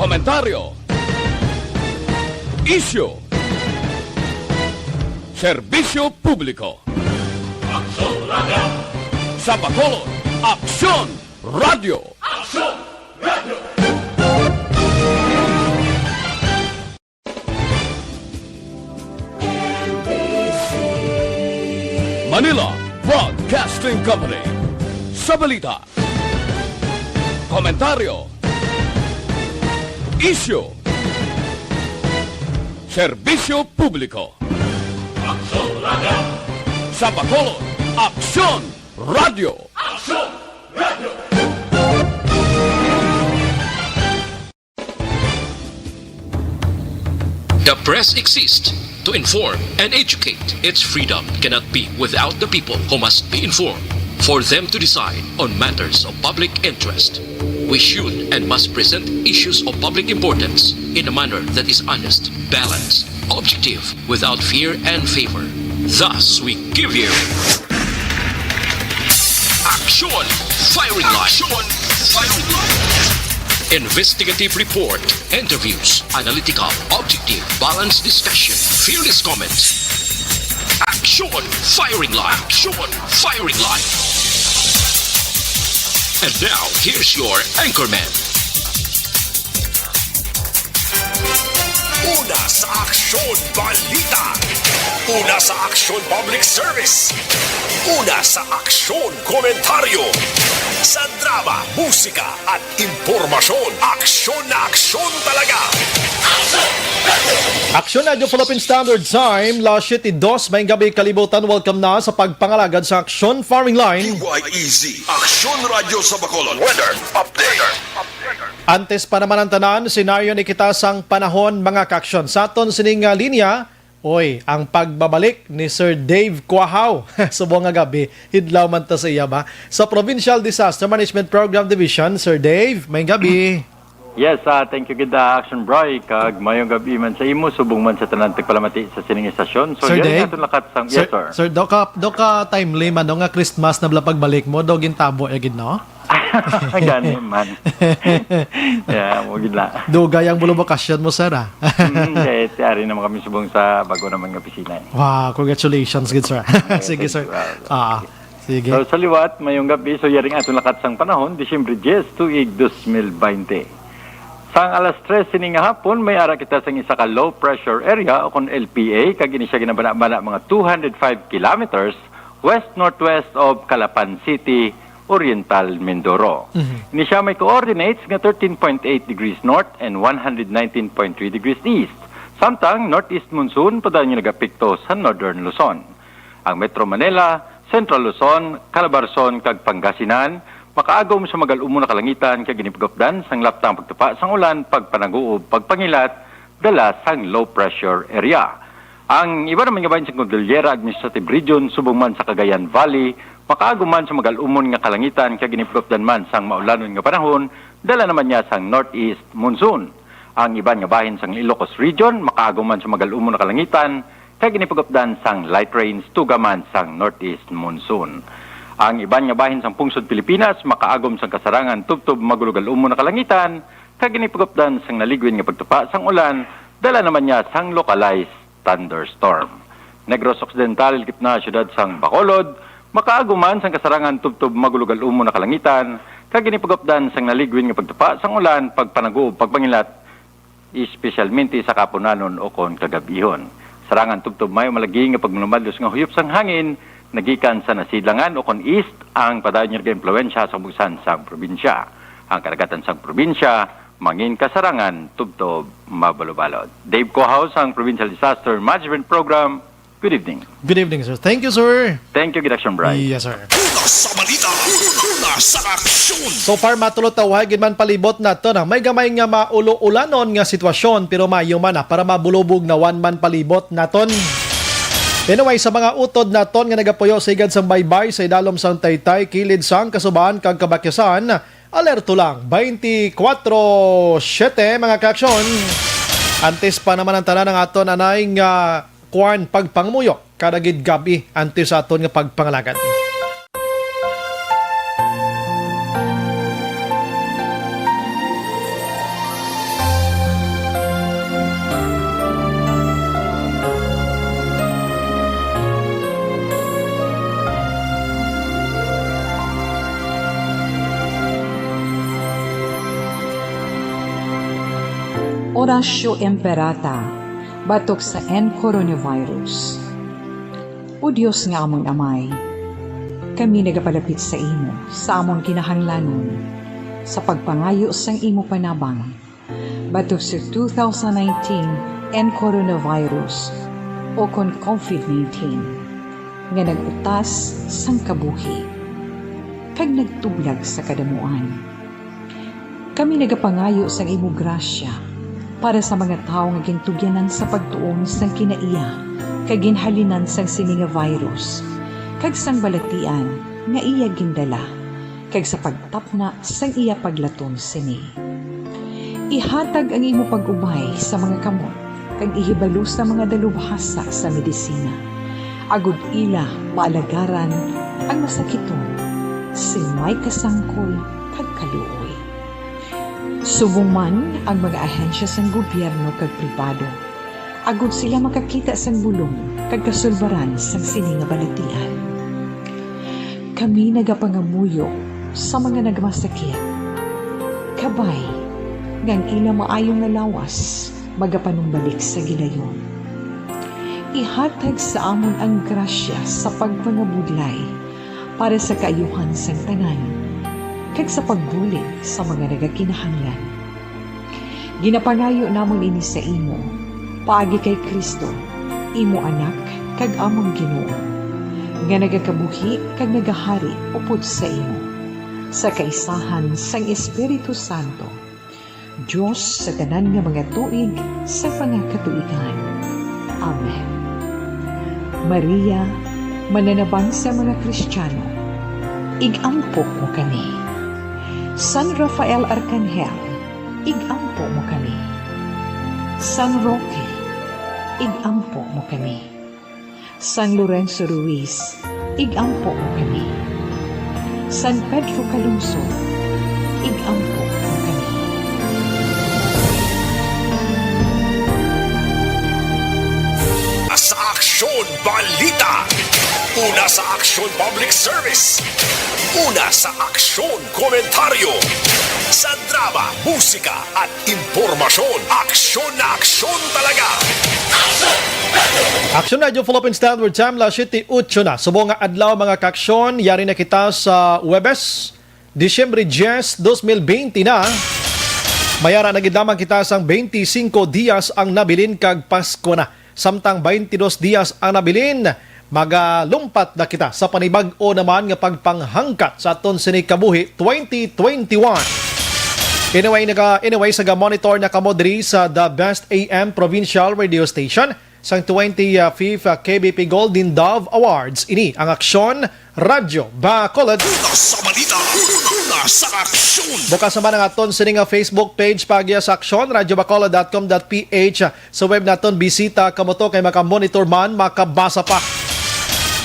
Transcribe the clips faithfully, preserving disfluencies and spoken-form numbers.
Komentaryo. Isyu. Serbisyo publiko. Aksyon Radio. Sa Bacolod, Aksyon Radio. Aksyon Radio. Manila Broadcasting Company. Sa balita, komentaryo, isyu, serbisyo publiko. Aksyon Radio. Sa Bacolod, Aksyon Radio. Aksyon Radio. The press exists to inform and educate. Its freedom cannot be without the people who must be informed for them to decide on matters of public interest. We should and must present issues of public importance in a manner that is honest, balanced, objective, without fear and favor. Thus, we give you Aksyon Firing Line. Aksyon Firing Line. Investigative report, interviews, analytical, objective, balanced discussion, fearless comments. Aksyon Firing Line. Aksyon Firing Line. And now, here's your anchorman. Una sa Aksyon Balita. Una sa Aksyon Public Service. Una sa Aksyon Komentaryo. Sa drama, musika, at impormasyon. Aksyon na aksyon talaga. Aksyon Radyo Philippine Standard Time, las siyete dos, maayong gabi kalibutan. Welcome na sa pagpangalagad sa Aksyon Firing Line. D Y E Z, Aksyon Radyo sa Bacolod. Weather update. Antes pa naman ang tanan, senaryo ni kita sang panahon, mga kaaksyon. Sa aton sining, ah, linya, oy, ang pagbabalik ni Sir Dave Quahaw. Subong nga gabi, hidlaw man ta sa iya ba? Sa Provincial Disaster Management Program Division, Sir Dave, maayong gabi. Yes, ah, thank you gid, ah, Action Bry, kag maayong gabi man sa imo, subong man sa tanan tigpalamati sa sining istasyon. So, Sir yari Dave? Aton lakat sang, yes, Sir, sir. Sir, do ka, do ka timely man, no, nga Christmas na bala pagbalik mo, do gintabo ya gid, no? Gani man. Yeah, mo gid na. Dugay ang bulo bakasyon mo, sir, ah. Mm, eh, tiyari naman kami subong sa bago naman nga opisina, eh. Wow, congratulations, good sir. Eh, sige, thank sir. You, ah, ah, sige. So, sa liwat, mayong gabi. So, yaring aton lakat sang panahon, Disyembre diyes, tuig dos mil baynte. Sang alas tres sini nga hapon, may ara kita sang isa ka low pressure area o kon L P A, kag ini siya ginabana-bana mga two hundred five kilometers west-northwest of Calapan City, Oriental Mindoro. Mhm. Ini siya may coordinates nga thirteen point eight degrees north and one hundred nineteen point three degrees east. Samtang northeast monsoon padayon nga nagapekto sa northern Luzon. Ang Metro Manila, Central Luzon, Calabarzon, kag Pangasinan makaagom sa magal-umon nga kalangitan kag ginipagupdan sang laptang pagtupa sang ulan, pagpanaguob, pagpangilat, dala sang low pressure area. Ang iban naman nga bahin sa Cordillera Administrative Region, subong man sa Cagayan Valley, makaagom man sa magal-umon nga kalangitan kag ginipagupdan man sang maulanon nga panahon, dala naman niya sang northeast monsoon. Ang iban nga bahin sang Ilocos Region makaagom man sa magal-umon nga kalangitan kag ginipagupdan sang light rains tuga man sang northeast monsoon. Ang iban nga bahin sang pungsod Pilipinas makaagom sang kasarangan tubtob magulogal-umon nga kalangitan kag ginipagupdan sang naligwin nga pagtupa sang ulan, dala naman niya sang localized thunderstorm. Negros Occidental, gitna siyudad sang Bacolod, makaagom man sang kasarangan tubtob magulogal-umon nga kalangitan kag ginipagupdan sang naligwin nga pagtupa sang ulan, pagpanaguob, pagpangilat, espesyalmente sa kahapunanon ukon kagab-ihon. Sarangan tubtob may malagi nga pagmalumadlos nga huyop sang hangin nagikan sa nasidlangan ukon east ang padayon nga nagaimpluwensya sa kabug-osan sang probinsya. Ang kadagatan sang probinsya mangin kasarangan tubtob mabalubalod. Dave Cohao sang Provincial Disaster Management Program, good evening. Good evening, sir. Thank you, sir. Thank you, Gid Action Bright. Yes, sir. Una sa balita, una sa aksyon. So far, matulo ta, wa gid man palibot naton, ah. May gamay nga maulo-ulanon nga sitwasyon, pero maayo man, ah, para mabulubog na wan man palibot naton. Anyway, sa mga utod naton nga nagapuyo sa higad sang baybay sa idalom sang taytay, kilid sang Kasuban kag Kabakyasan, alerto lang, twenty-four seven, mga kaaksyon. Antes pa naman ang tanan, ang aton anay nga kuan, pagpangamuyo kada gid gab-i antes sa aton nga pagpangalagad. Oratio Imperata batok sa N coronavirus. O Dios nga amon Amay, kami nagapalapit sa imo sa amon kinahanglanon sa pagpangayo sang imo panabang batok sa two thousand nineteen N coronavirus o kon COVID nineteen nga nag-utas sang kabuhi kag nagtublag sa kadamuan. Kami nagapangayo sang imo grasya para sa mga tawo nga gintugyanan sa pagtuon sang kinaiya kag ginhalinan sang sini nga virus kag sang balatian nga iya gindala, kag sa pagtapna sang iya paglaton sini. Ihatag ang imo pag-ubay sa mga kamot kag ihibalo sa mga dalubhasa sa medisina, agod ila maalagaran ang masakiton sing may kasangkol kag kaluoy. Subong man ang mga ahensya sang gobyerno kag pribado, agod sila makakita sang bulong kag kasulbaran sang sini nga balatian. Kami nagapangamuyo sa mga nagmasakit, kabay nga ang ila maayo nga lawas magapanumbalik sa gilayon. Ihatag sa amon ang grasya sa pagpangabudlay para sa kaayuhan sang tanan, kag sa pagbulig sa mga nagakinahanglan. Ginapangayo namon ini sa imo, paagi kay Cristo, imo Anak kag amon Ginoo, nga nagakabuhi kag nagahari upod sa imo, sa kaisahan sang Espiritu Santo, Dios sa tanan nga mga tuig sa mga katuigan. Amen. Maria, mananabang sa mga Kristiyano, ig-ampo mo kami. San Rafael Arkanghel, ig-ampo mo kami. San Roque, ig-ampo mo kami. San Lorenzo Ruiz, ig-ampo mo kami. San Pedro Calungsod, ig-ampo mo kami. Sa Aksyon Balita. Una sa Aksyon Public Service. Una sa Aksyon Komentaryo. Sa drama, musika, at impormasyon. Aksyon na aksyon talaga. Aksyon Radyo Philippine Standard Time, las siyete ocho na. Subong nga adlaw, mga kaaksyon, yari na kita sa Huwebes, Disyembre diyes, dos mil bente na. Mayara na gid lamang kita sang bente singko dias ang nabilin kag Pasko na. Samtang baynte dos dias ang nabilin, magalumpat na kita sa panibag-o naman nga pagpanghangkat sa aton sini kabuhi twenty twenty-one. Anyway, naga, anyway, sa ga-monitor na kamo diri sa The Best A M Provincial Radio Station sang twenty-fifth K B P Golden Dove Awards. Ini ang Aksyon Radyo Bacolod. Una sa balita, una sa aksyon. Bukas naman ang aton sini nga Facebook page, pagya sa aksyon radyo bacolod dot com dot P H. Sa web naton, bisita kamo to kay makamonitor man, makabasa pa.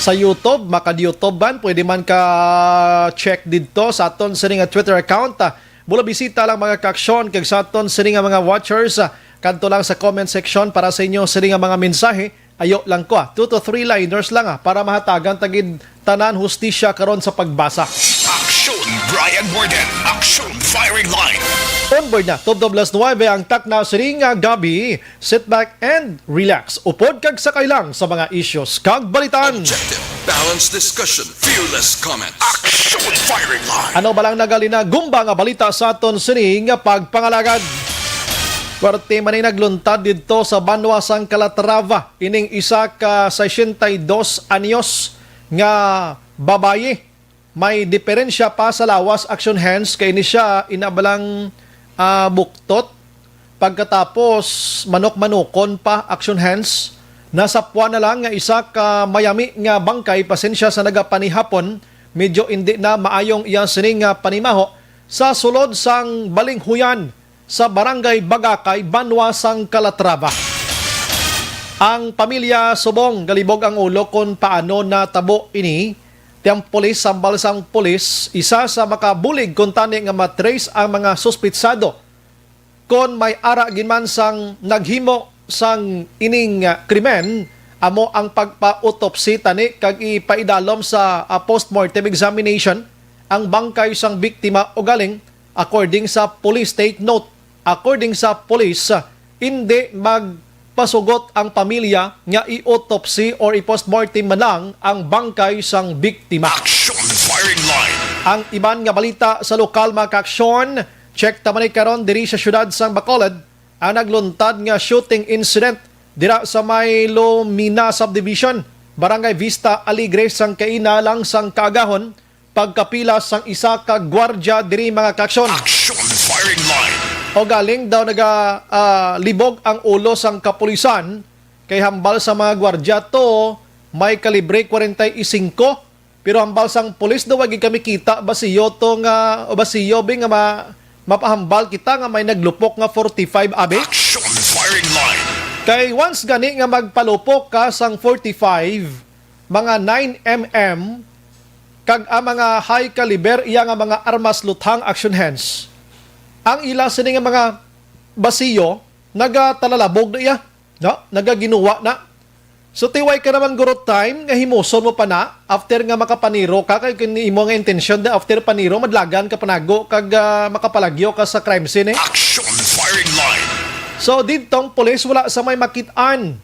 Sa YouTube, maka-YouTube man, pwede man ka check didto sa aton sini nga Twitter account. Mula bisita lang, mga kaaksyon, kag sa aton sini nga mga watchers, ah, kadto lang sa comment section para sa inyo sini nga mga mensahe. Ayo lang ko, ah, two to three liners lang, ah, para mahatagan ta gid tanan hustisya karon sa pagbasa. Aksyon Brian Morgan, Aksyon Firing Line. Onboard na, tubtob las nuwebe ang takna sini nga gabi. Sit back and relax. Upod kag sakay lang sa mga issues kag balitaan. Objective, balanced discussion, fearless comment. Aksyon Firing Line. Ano ba lang nagalinagumba nga balita sa aton sini nga pagpangalagad? Puwerte man ni nagluntad didto sa banwa sang Calatrava ining isa ka sesenta y dos anyos nga babayi. May diferensya pa sa lawas, action hands, kay ini siya inabalang, ah, buktot. Pagkatapos, manok-manukon pa, action hands. Nasapwan na lang nga isa ka mayami nga bangkay, pasensya sa nagapanihapon, medyo indi na maayong iya sini nga panimaho sa sulod sang Balinghuyan sa Barangay Bagakay, banwa sang Calatrava. Ang pamilya subong galibog ang ulo kon paano natabo ini. Ti ang pulis, hambal sang pulis, isa sa makabulig kuntani nga ma-trace ang mga suspitsado kon may ara gid man sang naghimo sang ining, ah, krimen, amo ang pagpa-autopsy tani kag ipaidalom sa, ah, postmortem examination ang bangkay sang biktima, ugaling according sa police. Take note, according sa police, ah, Hindi magpasugot ang pamilya nga i-autopsy or i-postmortem man lang ang bangkay sang biktima. Action Firing Line. Ang iban nga balita sa lokal, mga kaaksyon, check ta man ni karon diri sa siyudad sang Bacolod, ang nagluntad nga shooting incident dira sa may Lumina Subdivision, Barangay Vista Alegre, sang kaina lang sang kaagahon, pagkapila sang isa ka gwardya diri, mga kaaksyon. Action Firing Line. O galing daw naga, ah, libog ang ulo sang kapulisan kay hambal sa mga gwardya to may kalibre kwarenta y singko, pero hambal sang pulis daw, "Wa gid kami kita basiyo to nga, o basiyo bi nga ma-, mapahambal kita nga may naglupok nga forty-five abi." Action Firing Line. Kay once gani nga magpalupok ka sang forty-five, mga nine M M, kag ang mga high caliber iya nga mga armas luthang, action hands, ang ila sini nga mga basiyo nagatalalabog na iya, no? Nagaginuwa na. So, tiway ka naman guro time nga himuson mo pa na after nga makapaniro ka, kay kung imo nga intensyon na after paniro, madlagan ka panago kag, ah, makapalagyo ka sa crime scene, eh. Action Firing Line. So, didtong pulis wala sa may makit-an.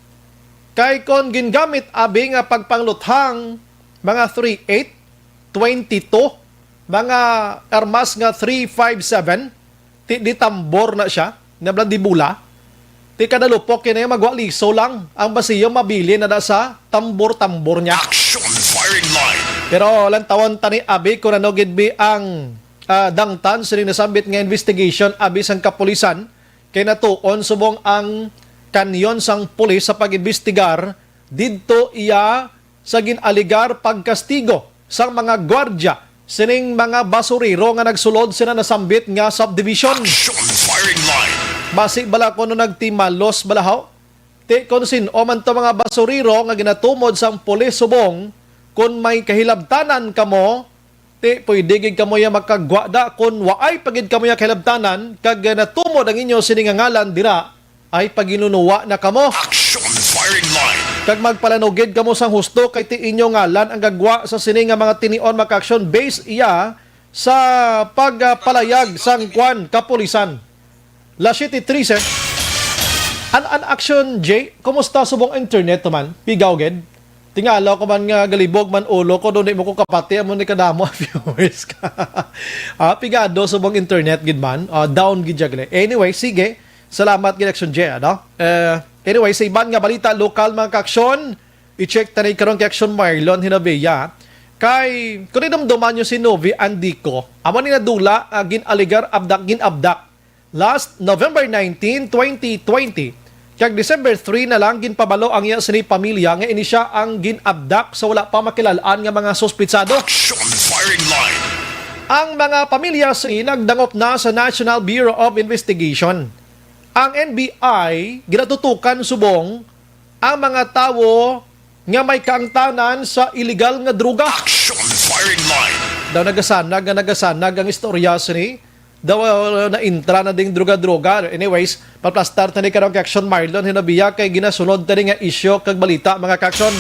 Kay kon gingamit abi nga pagpangluthang, mga three eight, twenty-two, mga armas nga three five seven, ti-, di tambor na siya, nablan di bula. Ti kada lupok kini magwa liso lang, ang basiyo mabilin na da sa tambor-tambor niya. Action Firing Line. Pero lantawon tani abi kung ano gid bi ang, ah, dangtan sining nasambit nga investigation abi sang kapulisan, kay natuon subong ang kanyon sang pulis sa pag-imbestigar didto iya sa gin-alegar pagkastigo sang mga gwardya sining mga basurero nga nagsulod sina nasambit nga subdivision. Action Firing Line. Basi bala kuno nagtimalos bala, haw? Ti kon sin-o man to mga basurero nga ginatumod sang pulis subong, kon may kahilabtanan kamo, ti pwede gid kamo ya makagwa da, kon waay pa gid kamo ya kahilabtanan kag natumod ang inyo sini nga ngalan dira, ay paginunuwa na kamo. Action Firing Line. Kag magpalanugid kamo sang husto, kay ti inyo ngalan ang gagwa sa sini nga mga tinion, mga kaaksyon, base iya sa pagpalayag sang kwan kapulisan. La siete trese. An, an action, Jay, kumusta subong internet to man? Pigaw gid. Tingala ko man nga galibog man ulo ko, doon di mo ko kapati, amo ni kadamo ang viewers ka. Ah, pigado subong internet gid man. Ah, down gid siya gali. Anyway, sige. Salamat gid, Action J, ano? Eh, anyway, sa iban nga balita, lokal, mga kaaksyon, i-check ta ni karon kay Action Marlon Hinabea. Kay, kung idumduman nyo si Novi Andico, amo ni nadula, ah, gin-alegar abdak, gin-abdak. Last November nineteen, twenty twenty, kag December three na lang ginpabalo ang iya sini pamilya nga ini siya ang gin-abdak sa wala pa makilal-an nga mga suspitsado. Action Firing Line. Ang mga pamilya sini nagdangop na sa National Bureau of Investigation. Ang N B I ginatutukan subong ang mga tawo nga may kaangtanan sa iligal nga droga. Action Firing Line. Daw nagasanag nga nagasanag ang istorya sini. Daw, uh, naintra na ding droga-droga. Anyways, paplastar tani karon kay Action Marlon Hinabia kay ginasunod tani nga isyu kag balita, mga kaaksyon.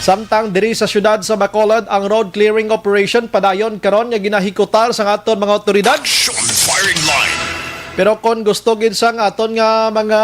Samtang diri sa siyudad sa Bacolod, ang road clearing operation padayon karon nga ginahikutar sang aton mga awtoridad. Action Firing Line. Pero kon gusto gid sang aton nga mga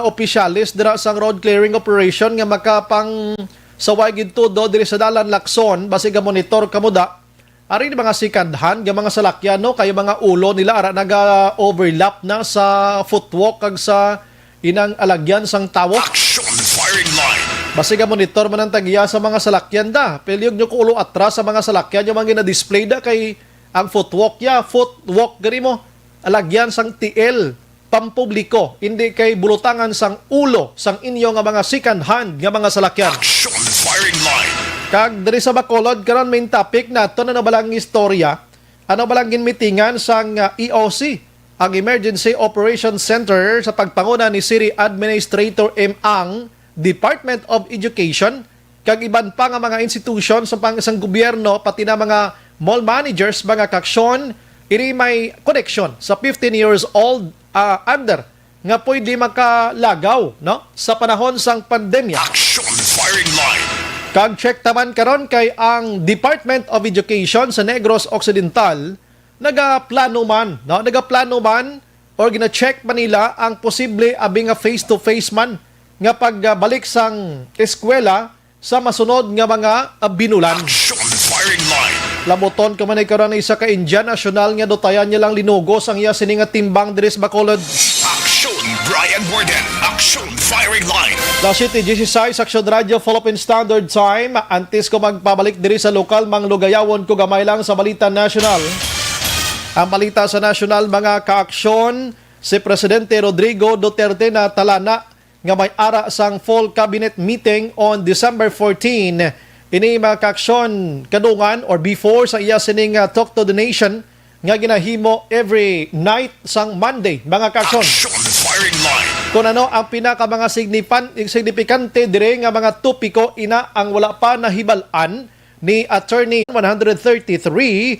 opisyales dira sang road clearing operation nga makapang saway gid todo diri sa dalan Lacson, basi ga-monitor kamo da. Ari ni mga second hand nga mga salakyan, no, kay mga ulo nila ara naga-overlap na sa footwalk kag sa inang alagyan sang tawo. Action Firing Line. Basi ga-monitor man ang tagiya sa mga salakyan da. Piliog nyo ko ulo atras sa mga salakyan yung mga gina-display da kay ang footwalk ya, footwalk gani mo, alagyan sang tiil pampubliko, hindi kay bulutangan sang ulo sang inyo nga mga second hand nga mga salakyan. Action Firing Line. Kag diri sa Bacolod karon, main topic nato, ano ba lang istorya? Ano ba lang ginmitingan sang, ah, E O C, ang Emergency Operations Center, sa pagpanguna ni City Administrator M. Ang Department of Education kag iban pa nga mga institusyon sa pang-, sang gobyerno, pati na mga mall managers, mga kaaksyon, ini may koneksyon sa fifteen years old, ah, under nga pwede makalagaw, no, sa panahon sang pandemya. Action Firing Line. Kag check ta man karon kay ang Department of Education sa Negros Occidental nagaplano man, no, nagaplano man or gina-check pa nila ang posible abi nga face-to-face man nga pagbalik sang eskwela sa masunod nga mga, ah, binulan. Action Firing Line. Labuton ka man ay karon isa ka Indian national nga dutayan niya lang linugos ang iya sini nga timbang diri sa Bacolod. Action Brian Warden. Action Firing Line. Las siete dieciséis, Action Radio, Philippine Standard Time. Antes ko magpabalik diri sa lokal, manglugayawon ko gamay lang sa balita nasyonal. Ang balita sa nasyonal, mga kaaksyon, si Presidente Rodrigo Duterte natalana nga may ara sang full cabinet meeting on December fourteen. Ini, mga kaaksyon, kadungan or before sa iya sining, ah, Talk to the Nation nga ginahimo every night sang Monday, mga kaaksyon. Action Firing Line. Kung ano ang pinaka mga signipan-, signifikante dire nga mga topiko, ina ang wala pa nahibal-an ni Attorney one hundred thirty-three